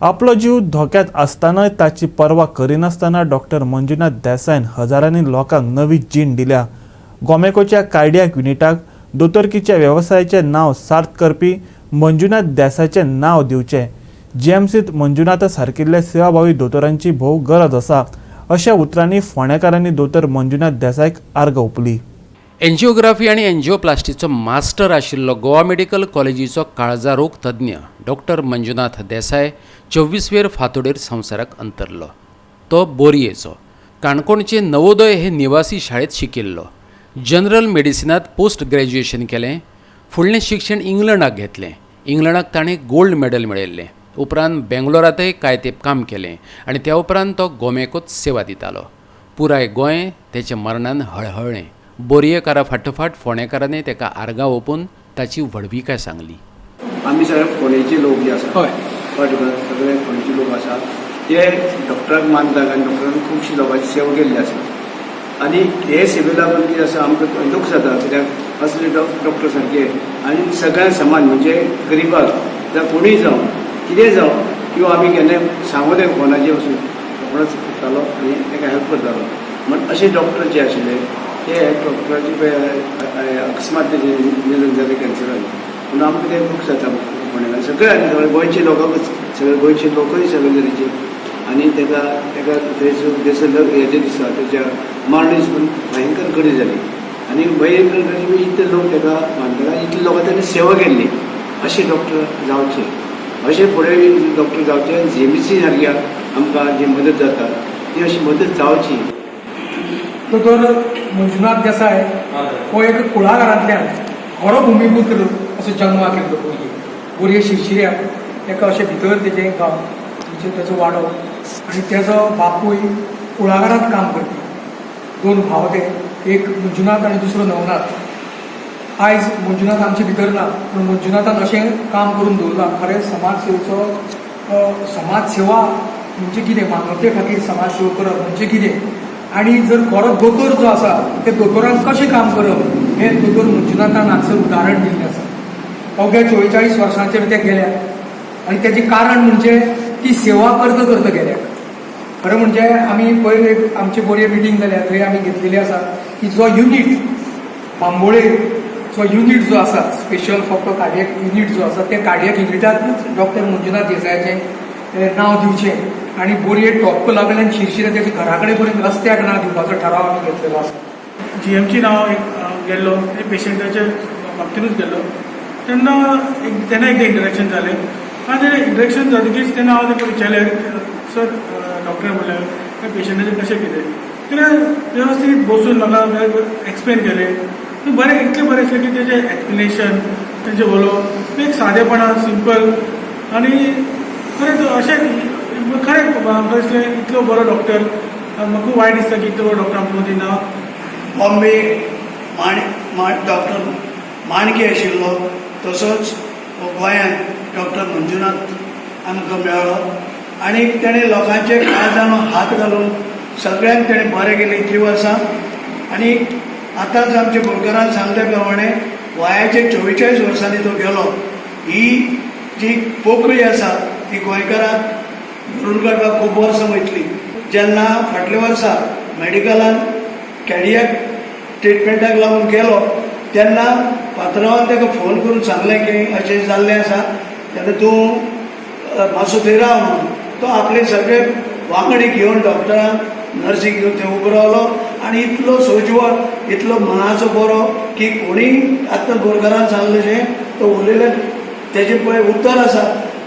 आपलो जीव धोक्यांत आसतनाय ताची पर्वा करिनासतना डॉक्टर मंजुनाथ देसायन हजारांनी लोकांक नवी जीण दिल्या. गोमेकोच्या कार्डियाक युनिटाक दोतोरकीच्या वेवसायाचें नांव सार्थ करपी मंजुनाथ देसायचें नांव दिवचें. जीएमसींत मंजुनाथा सारकिल्ले सेवाभावी दोतोरांची भोव गरज आसा, अशा उतरांनी फोंडेकारांनी दोतोर मंजुनाथ देसायक आर्गां ओंपली. एन्जिओग्राफी आनी एन्जिओप्लास्टीचो मास्टर आशिल्लो गोवा मेडिकल कॉलेजीचो काळजारोग तज्ञ डॉक्टर मंजुनाथ देसाय 24वेर फांतोडेर संवसाराक अंतरलो. तो बोरयेचो. काणकोणचे नवोदय हे निवासी शाळेंत शिकिल्लो. जनरल मेडिसिनांत पोस्ट ग्रॅज्युएशन केलें. फुडलें शिक्षण इंग्लंडाक घेतलें. इंग्लंडाक ताणें गोल्ड मेडल मेळयल्लें. उपरांत बेंगलोरांतय कांय तेंप काम केलें आनी त्या उपरांत तो गोमेकोत सेवा दितालो. पुराय गोंय तेच्या मरणान हळहळ्ळें. बोरयेकारा फाटोफाट फोंडेकारांनी ताका आर्गां ओंपून ताची व्हडविकाय सांगली. आमी सगळे फोंडेचे लोक जे आसा, कळ्ळें, सगळे फोंडेचे लोक आसा, ते डॉक्टराक मानतात आनी डॉक्टरान खुबशी लोकांची सेवा केल्ली आसा. आनी हे सेवे लागून कितें आसा, आमकां दूख जाता, कित्याक असले डॉक्टर सारके आनी सगळ्यांक समान, म्हणजे गरिबाक जावं कोणूय जावं, कितेंय जावं, किंवा आमी केन्नाय सांगू तेका फोनाचेर वचून, रोखडोच करतालो आनी ताका हेल्प करतालो. म्हण अशे डॉक्टर जे आशिल्ले, ते डॉक्टराचे पळय अकस्मात तेजें निधन जालें कॅन्सरान, म्हणून आमकां तें दूख जाता फोंडेकार सगळे आनी सगळे गोंयचे लोकांकूच, सगळे गोंयचे लोकूय सगळे तरेचे. आनी ताका थंयसर हेजें दिसा तेच्या मरण पण भयंकर गर्दी जाली. आनी भयंकर गर्दी म्हणजे इतले लोक ताका मानताले, इतले लोकां ताणें सेवा केल्ली. अशे डॉक्टर जावचे, अशे फुडें डॉक्टर जावचे. आनी जीएमसी सारक्या आमकां जी मदत जाता, ती अशी मदत जावची. दोतोर मंजुनाथ देसाय हो एक कुळागरांतल्यान खरो भुमीपुत्र असो जल्माक येयल्लो बोरये, बोरये शिरशिऱ्याक एका अशें भितर तेजें गांव, म्हणजे तेजो वाडो. आनी तेजो बापूय कुळागरांत काम करपी. दोन भाव ते, एक मंजुनाथ आनी दुसरो नवनाथ. आयज मंजुनाथ आमचे भितर ना, पूण मंजुनाथान अशें काम करून दवरलां. खरें समाज सेवेचो, समाज सेवा म्हणजे कितें, मानवते खातीर समाज सेवा करप म्हणजे कितें आनी जर खरो दोतोर जो आसा ते दोतोरान कशें काम करप, हें दोतोर मंजुनाथान हांगसर उदाहरण दिल्लें आसा. अवघ्या 44 वर्सांचेर ते गेल्या आनी तेजें कारण म्हणजे ती सेवा करता करता गेल्या. खरें म्हणजे आमी पयर एक आमची बोरये मिटींग जाल्या, थंय आमी घेतलेली आसा की जो युनीट बांबोळे जो युनीट जो आसा, स्पेशल फक्त कार्डियक युनीट जो आसा, त्या कार्डियक युनिटाकूच डॉक्टर मंजुनाथ देसायाचें नांव दिवचें आनी बोरये टॉप कडल्यान शिरशिरे तेच्या घरा कडेन पर्यंत रस्त्याक नांव दिवपाचो ठराव आमी घेतलेलो आसा. जीएमसीन हांव एक गेल्लो, पेशंटाच्या बाबतीनूच गेल्लो. तेन्ना एक तेन्ना एकदां इंटरेक्शन जालें आनी इंटरेक्शन जातकीच तेन्ना हांव ताका विचारलें, सर, डॉक्टर म्हणल्यार त्या पेशंटाचें कशें कितें. तेणें वेवस्थीत बसून म्हाका एक्सप्लेन केलें. बरें, इतलें बरें आसलें की तेजें एक्सप्लेनेशन, तेजें उलोवप एक सादेपणान, सिंपल. आनी खरेंच अशें खरें म्हाका दिसलें, इतलो बरो डॉक्टर, म्हाका खूब वायट दिसता की इतलो बरो डॉक्टर आमकां मदीं ना. बॉम्बे डॉक्टर माणके आशिल्लो, तसोच गोंयांत डॉक्टर मंजुनाथ आमकां मेळ्ळो आनी तेणें लोकांचे काळजान हात घालून सगळ्यांक तेणें बरें केलें इतलीं वर्सां. आनी आतांच आमच्या बोरकारान सांगल्या प्रमाणे वयाचे 44 वर्सांनी तो गेलो. ही जी पोकळी आसा, ती गोंयकारांक भरून काडपाक खूब वर्सां वयतली. जेन्ना फाटल्या वर्सा मेडिकलान कार्डियाक ट्रिटमेंटाक लागून गेलो, तेन्ना पात्रांवान ताका फोन करून सांगलें की अशें जाल्लें आसा, तेन्ना तूं मातसो थंय राव म्हणून. तो आपले सगळे वांगडी घेवन, डॉक्टरांक, नर्सीक घेवन थंय उबो रावलो. आनी इतलो सोजवळ, इतलो मनाचो बरो की कोणीय, आतां बोरकारान सांगलें तशें, तो उलयले तेजें पळय उतर आसा,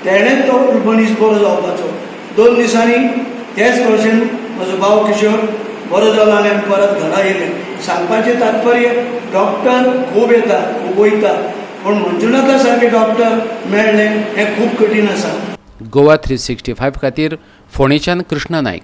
तेणेच तो मनीस बरो जावपाचो. 2 दिसांनी तेच भशेन म्हजो भाव किशोर बरो जालो आनी आमी परत घरा येयले. सांगपाचें तात्पर्य, डॉक्टर खूब येता, खूब वयता, पूण मंजुनाथा सारके डॉक्टर मेळ्ळे हें खूब कठीण आसा. गोवा 365 खातीर फोंडेच्यान कृष्णा नायक.